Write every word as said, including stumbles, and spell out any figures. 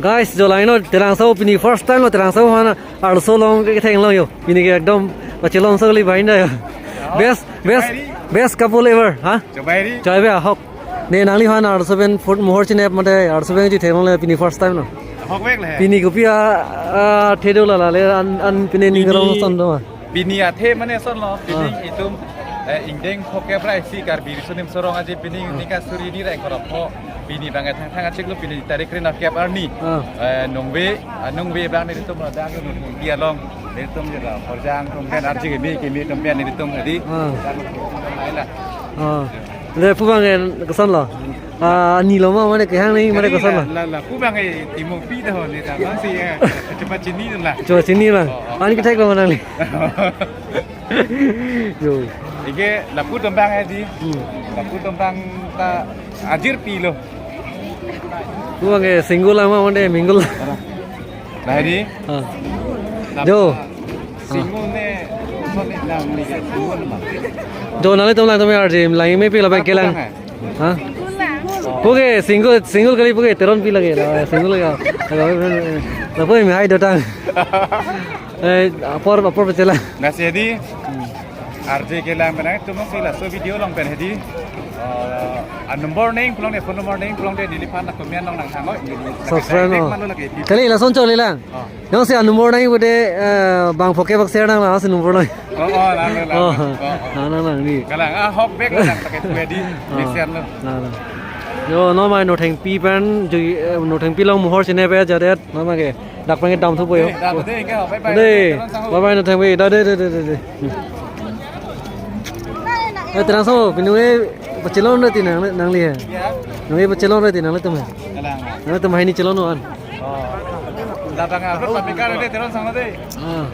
Guys, jo laino Terang Sahu pini first time lo Terang Sahu aphan arloso along ketheng lo jo. Pini ke ekdom pachelongso kali behind jo. Best, best, best couple ever, ha? Chobai ri. Chobai ahok. Ne nangliphan arloso pen food mohor chinep mate arloso pen chetheng longle pini first time lo. Ahokvek le. Pini kopi a, a, thedo la la le an, an pini ning rong son do ma. Pini athe mane son lo, pini Ah. itum, eh, ingdeng phokep ra isi Karbi Riso Nimso Rong Aje pini Ah. ningkan suri hini ra ingkoi ra pho, pini bang thangthang achiklo pini tarik kre-nerkep arni. Ah. Eh, nungve, ah, nungve bang nelitum ladak nungve along, nelitum jera horjang atum pen arje kimi, kimi atum pen nelitum hadi. Ah. Laila. Ah. Le pu bang en koson lo. Ah, ani lo ma mane kehang ni mane Kali koson la, lo. La, la, pu bang e timo pi dah ni ta bang si, eh, cepat chini la. Coba chini bang. Oh, oh. Ani kethek lo ma nangli. Jo. Ike lapu atum bang hedi. Hmm. Lapu atum bang ta ajirpi lo. Pu bang e single ma mane mingle. Nah, hedi. Ah. Lapu Jo. Single ne, koson ne nangli ke single ma. Jo nanglitum lang tum arje lang me pi la bang kelang. Lapu bang e. Ha? Pu ke single, single kali pu ke Teronpi lake la, single lake. Lapu me hai dotang. Eh, apor, apor pachela. Nasi hedi, arje kelang pen nangtum si laso video along pen hedi. Eh, a number nangkelong de, phone number nangkelong de, neliphan na comment along nangthan noi. Subscribe Subscribe no. Mano lagi. Kali lason choli lang. Oh. Jongsi a number nangji pute, eh, bang phokep bak share nang la, si number nang. Oh, oh, lang, lang, lang. Oh, Oh, oh. Lang, lang, lang, di. Kalang, ah, ahokvek lang, pakai kue di, Oh, di share lo. Lang, lang. Jo, non mai Nothengpi pen, jo, eh, Nothengpi along mohor chinep jadet, non mai ke. Dak pen ke dam thupo jo. Eh, dak pen ke, bye bye. Dei, Teron Sahu. Bye bye Nothengpi. Da, dei, dei, dei, dei, dei. Eh, Teron Sahu, pinu e pachelong reti nang, nangli he. Ya. Nang e pachelong reti nanglitum he. Kalang. Nanglitum hini chelong non. Oh. Datang apa pamikar de Teron Sahu de. Ah.